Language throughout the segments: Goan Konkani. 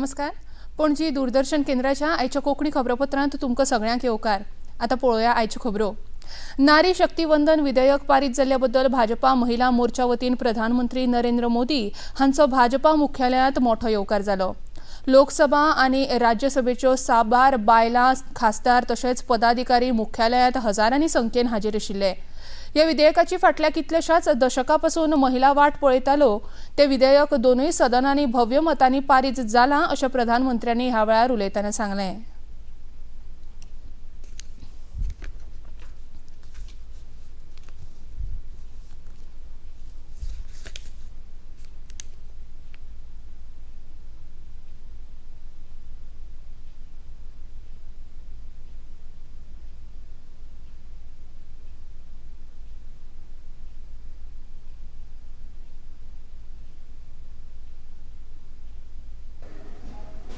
नमस्कार. पणजी दूरदर्शन केंद्राच्या आयच्या कोंकणी खबरापत्रांत तुमकां सगळ्यांक येवकार. आतां पळोवया आयच्यो खबरो. नारी शक्ती वंदन विधेयक पारीत जाल्ल्या बद्दल भाजपा महिला मोर्चा वतीन प्रधानमंत्री नरेंद्र मोदी हांचो भाजपा मुख्यालयांत मोठो येवकार जालो. लोकसभा आनी राज्यसभेच्यो साबार बायलां खासदार तशेंच पदाधिकारी मुख्यालयांत हजारांनी संख्येन हाजीर आशिल्ले. ह्या विधेयकाची फाटल्या कितल्याशाच दशकां पसून महिला वाट पळयतालो. ते विधेयक दोनूय सदनांनी भव्य मतांनी पारीत जालां अशें प्रधानमंत्र्यांनी ह्या वेळार उलयतना सांगलें.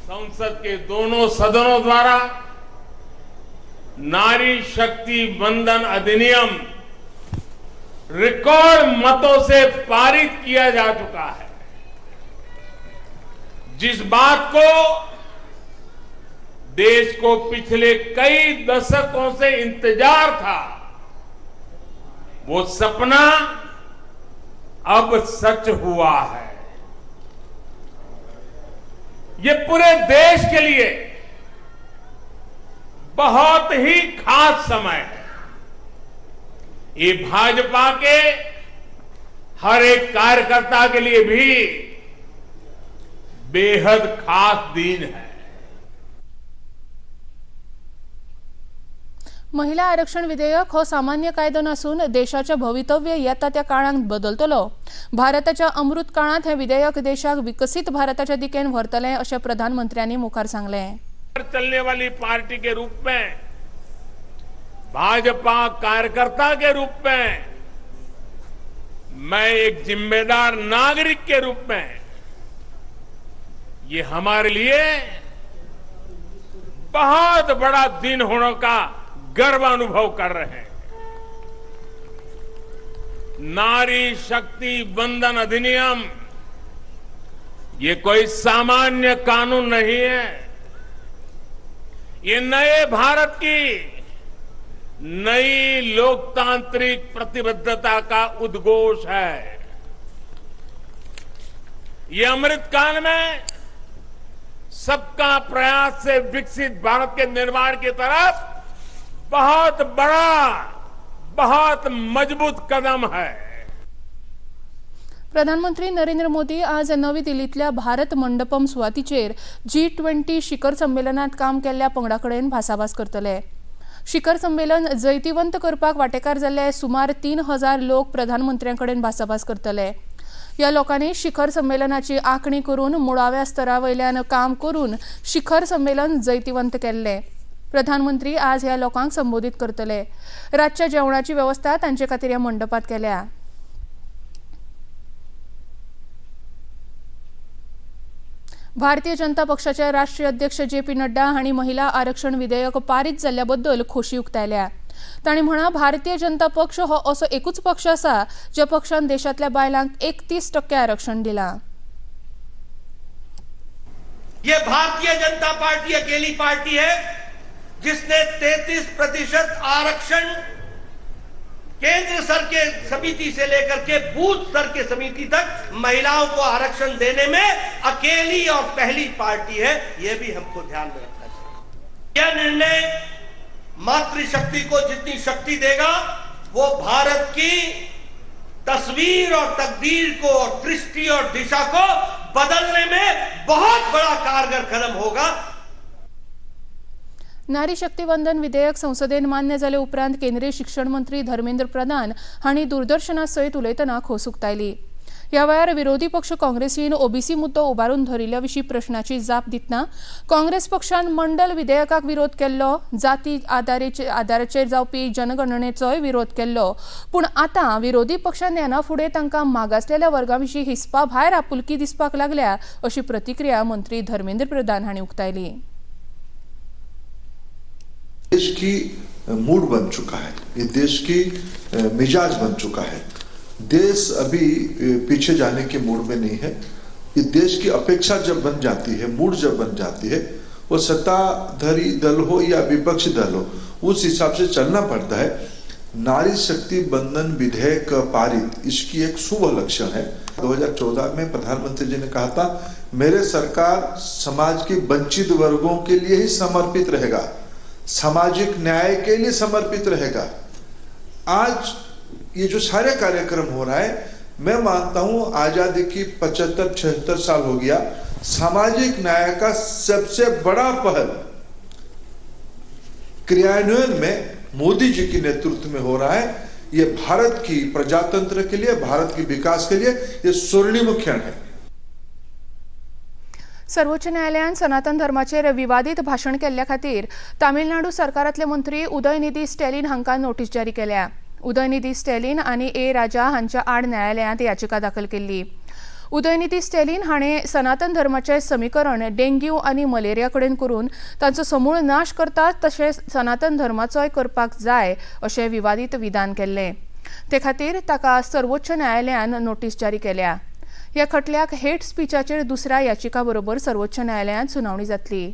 संसद के दोनों सदनों द्वारा नारी शक्ति वंदन अधिनियम रिकॉर्ड मतों से पारित किया जा चुका है। जिस बात को देश को पिछले कई दशकों से इंतजार था, वो सपना अब सच हुआ है। ये पूरे देश के लिए बहुत ही खास समय है। ये भाजपा के हर एक कार्यकर्ता के लिए भी बेहद खास दिन है। महिला आरक्षण विधेयक हो सामान्य कायदो नासून देशाचें भवितव्य येता त्या काळांत बदलतलो. भारताच्या अमृत काळांत हें विधेयक देशाक विकसीत भारताच्या दिकेन व्हरतलें अशें प्रधानमंत्र्यांनी मुखार सांगलें. चलने वाली पार्टी के रूप में, भाजपा कार्यकर्ता के रूप में, मैं एक जिम्मेदार नागरिक के रूप में, ये हमारे लिए बहुत बड़ा दिन होने का गर्व अनुभव कर रहे हैं। नारी शक्ति वंदन अधिनियम ये कोई सामान्य कानून नहीं है। ये नए भारत की नई लोकतांत्रिक प्रतिबद्धता का उद्घोष है। ये अमृत काल में सबका प्रयास से विकसित भारत के निर्माण की तरफ बहुत बड़ा, बहुत मजबूत कदम है। प्रधानमंत्री नरेंद्र मोदी आज नवी दिल्लींतल्या भारत मंडपम सुवातीचेर G20 शिखर संमेलनात काम केल्ल्या पंगडा कडेन भासाभास करतले. शिखर संमेलन जैतिवंत करपाक वांटेकार जाल्ले सुमार 3000 लोक प्रधानमंत्र्यां कडेन भासाभास करतले. ह्या लोकांनी शिखर संमेलनाची आंखणी करून मुळाव्या स्तरा वयल्यान काम करून शिखर संमेलन जैतिवंत केल्लें. प्रधानमंत्री आज ह्या लोकांक संबोधीत करतले. रातच्या जेवणाची वेवस्था तांचे खातीर ह्या मंडपात केल्या. भारतीय जनता पक्षाचे राष्ट्रीय अध्यक्ष जे पी नड्डा हांणी महिला आरक्षण विधेयक पारीत जाल्ल्या बद्दल खोशी उक्तायल्या. तांणी म्हणा, भारतीय जनता पक्ष हो असो एकूच पक्ष आसा ज्या पक्षान देशांतल्या बायलांक 31% आरक्षण दिलां. ये भारतीय जनता पार्टी अकेली पार्टी है जिसने 33% आरक्षण केंद्र स्तर के समिति से लेकर के बूथ स्तर के समिति तक महिलाओं को आरक्षण देने में अकेली और पहली पार्टी है। यह भी हमको ध्यान में रखना चाहिए। यह निर्णय मातृशक्ति को जितनी शक्ति देगा, वो भारत की तस्वीर और तकदीर को और दृष्टि और दिशा को बदलने में बहुत बड़ा कारगर कदम होगा। नारी शक्ती वंदन विधेयक संसदेन मान्य जाले उपरांत केंद्रीय शिक्षण मंत्री धर्मेंद्र प्रधान हांणी दूरदर्शना सयत उलयतना खोस उक्तायली. ह्या वेळार विरोधी पक्ष काँग्रेसीन ओबीसी मुद्दो उबारून धरिल्ल्या विशीं प्रश्नाची जाप दितना काँग्रेस पक्षान मंडल विधेयकाक विरोध केल्लो, जाती आदाराचेर जावपी जनगणनेचोय विरोध केल्लो, पूण आतां विरोधी पक्षान येना फुडें तांकां मागासलेल्या वर्गा विशीं हिसपा भायर आपुलकी दिसपाक लागल्या अशी प्रतिक्रिया मंत्री धर्मेंद्र प्रधान हांणी उक्तायली. देश की मूड बन चुका है, ये देश की मिजाज बन चुका है। देश अभी पीछे जाने के मूड में नहीं है। ये देश की अपेक्षा जब बन जाती है, मूड जब बन जाती है, वो सत्ताधारी दल हो या विपक्षी दल हो, उस हिसाब से चलना पड़ता है। नारी शक्ति बंधन विधेयक पारित, इसकी एक शुभ लक्षण है। 2014 में प्रधानमंत्री जी ने कहा था, मेरे सरकार समाज के वंचित वर्गों के लिए ही समर्पित रहेगा, सामाजिक न्याय के लिए समर्पित रहेगा। आज ये जो सारे कार्यक्रम हो रहा है, मैं मानता हूं आजादी की 75-76 साल हो गया, सामाजिक न्याय का सबसे बड़ा पहल क्रियान्वयन में मोदी जी के नेतृत्व में हो रहा है। ये भारत की प्रजातंत्र के लिए, भारत के विकास के लिए ये स्वर्णिम क्षण है। सर्वोच्च न्यायालयान सनातन धर्माचेर विवादीत भाशण केल्ल्या खातीर तामिळनाडू सरकारांतले मंत्री उदयनिधी स्टॅलिन हांकां नोटीस जारी केल्या। उदयनिधी स्टॅलिन आनी ए राजा हांच्या आड न्यायालयांत याचिका दाखल केल्ली। उदयनिधी स्टॅलिन हाणें सनातन धर्माचें समीकरण डेंग्यू आनी मलेरिया कडेन करून तांचो समूळ नाश करतात तशें सनातन धर्माचोय करपाक जाय अशें विवादीत विधान केल्लें। ते खातीर ताका सर्वोच्च न्यायालयान नोटीस जारी केल्या। ह्या खटल्याक हेट स्पीचाचेर दुसऱ्या याचिका बरोबर सर्वोच्च न्यायालयांत सुनावणी जातली।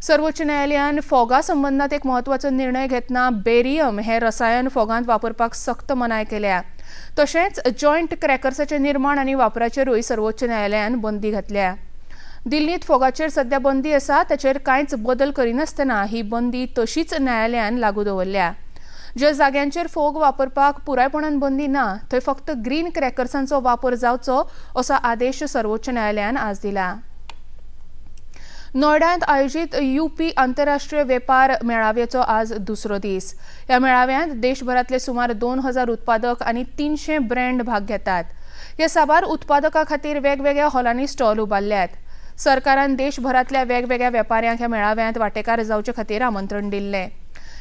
सर्वोच्च न्यायालयान फोगा संबंदांत एक म्हत्वाचो निर्णय घेतना बेरियम हे रसायन फोगांत वापरपाक सक्त मनाय केल्या। तशेंच जॉयंट क्रॅकर्साचें निर्माण आनी वापराचेरूय सर्वोच्च न्यायालयान बंदी घातल्या। दिल्लींत फोगाचेर सध्या बंदी आसा, ताचेर कांयच बदल करिनासतना ही बंदी तशीच न्यायालयान लागू दवरल्या। ज्या जाग्यांचेर फोग वापरपाक पुरायपणान बंदी ना थंय फक्त ग्रीन क्रॅकर्सांचो वापर जावचो असो आदेश सर्वोच्च न्यायालयान आज दिला। नोयडांत आयोजीत यूपी आंतरराष्ट्रीय वेपार मेळाव्याचो आज दुसरो दीस। ह्या मेळाव्यांत देशभरांतले सुमार 2000 उत्पादक आनी 300 ब्रँड भाग घेतात। ह्या साबार उत्पादकां खातीर वेगवेगळ्या हॉलांनी स्टॉल उबारल्यात। सरकारान देशभरांतल्या वेगवेगळ्या वेपाऱ्यांक ह्या मेळाव्यांत वांटेकार जावचे खातीर आमंत्रण दिल्लें।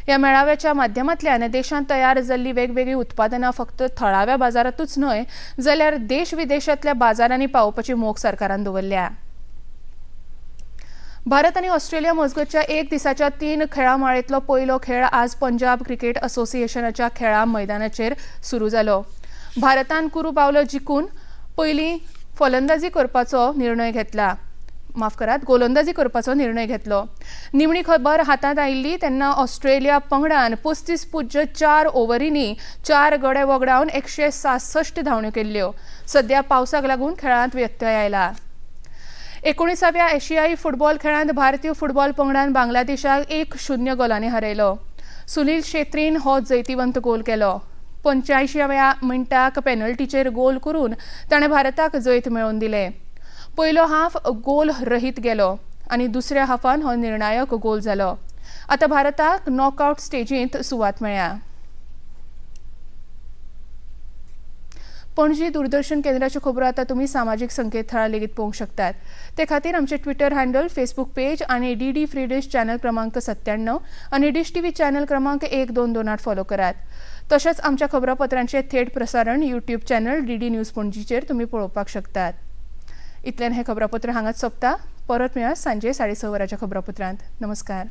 ह्या मेळाव्याच्या माध्यमांतल्यान देशांत तयार जाल्लीं वेगवेगळीं उत्पादनां फक्त थळाव्या बाजारांतूच न्हय जाल्यार देश विदेशांतल्या बाजारांनी पावोवपाची मोख सरकारान दवरल्या। भारत आनी ऑस्ट्रेलिया मजगतच्या एक दिसाच्या 3 खेळां माळेंतलो पयलो खेळ आज पंजाब क्रिकेट असोसिएशनाच्या खेळां मैदानाचेर सुरू जालो। भारतान कुरू बावलो जिखून पयलीं फलंदाजी करपाचो निर्णय घेतला, माफ करात, गोलंदाजी करपाचो निर्णय घेतलो। निमणी खबर हातांत आयिल्ली तेन्ना ऑस्ट्रेलिया पंगडान 35.4 ओव्हरींनी 4 गडे वगडावन 166 धांवण्यो केल्ल्यो। सध्या पावसाक लागून खेळांत व्यत्यय आयला। 19व्या एशियाई फुटबॉल खेळांत भारतीय फुटबॉल पंगडान बांगलादेशाक 1-0 गोलांनी हरयलो। सुनील शेत्रीन हो जैतिवंत गोल केलो। 85व्या मिनटाक पेनल्टीचेर गोल करून ताणें भारताक जैत मेळोवन दिलें। पयलो हाफ गोल रहीत गेलो आनी दुसऱ्या हाफान हो निर्णायक गोल जालो। आतां भारताक नॉकआउट स्टेजींत सुवात मेळ्ळ्या। पणजी दूरदर्शन केंद्राच्यो खबरो आतां तुमी सामाजीक संकेतथळार लेगीत पळोवंक शकतात। ते खातीर आमचें ट्विटर हँडल, फेसबूक पेज आनी D D free dish channel क्रमांक 97 आनी डिश टीव्ही चॅनल क्रमांक 1228 फॉलो करात। तशेंच आमच्या खबरापत्रांचें थेट प्रसारण YouTube channel D D news पणजीचेर तुमी पळोवपाक शकतात। इतल्यान हें खबरापत्र हांगाच सोंपता। परत मेळया सांजे 6:30 वरांच्या खबरापत्रांत। नमस्कार।